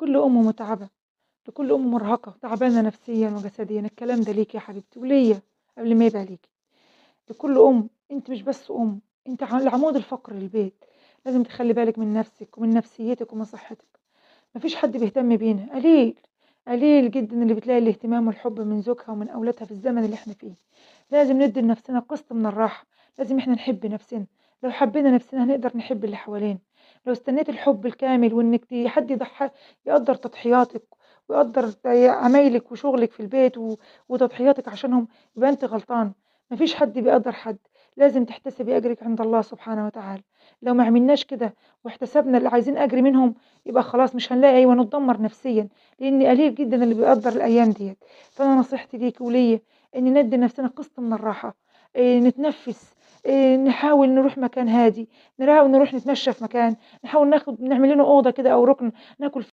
لكل أم متعبة، لكل أم مرهقة تعبانة نفسيًا وجسديًا، الكلام ده ليكِ يا حبيبتي وليّا قبل ما يبقى ليكِ. لكل أم، أنتِ مش بس أم، أنتِ العمود الفقري للبيت، لازم تخلّي بالِك من نفسِك ومن نفسيتِك ومن صحتِك. ما فيش حد بيهتم بينا، قليل، قليل جدًا اللي بتلاقي الاهتمام والحب من زوجها ومن أولادها في الزمن اللي إحنا فيه. لازم ندّي لنفسنا قسط من الراحة، لازم إحنا نحب نفسنا، لو حبينا نفسنا هنقدر نحب اللي حوالينا. لو استنيتِ الحب الكامل وإنِّك حد يقدّر تضحياتِك ويقدّر عمايلِك وشغلِك في البيت وتضحياتِك عشانهم، يبقى أنتِ غلطانة. ما فيش حد بيقدّر حد، لازم تحتسبي أجرِك عند الله سبحانه وتعالى. لو ما عملناش كده واحتسبنا اللي عايزين أجر منهم، يبقى خلاص مش هنلاقي أيوه نتدمر نفسيًا، لإن قليل جدًا اللي بيقدّر الأيام ديّة. فأنا نصيحتي ليكِ وليّا إن ندّي لنفسنا قسط من الراحة، نتنفس، نحاول نروح مكان هادي، نروح نتمشى في مكان، نحاول نعمل لنا أوضة كده أو ركن ناكل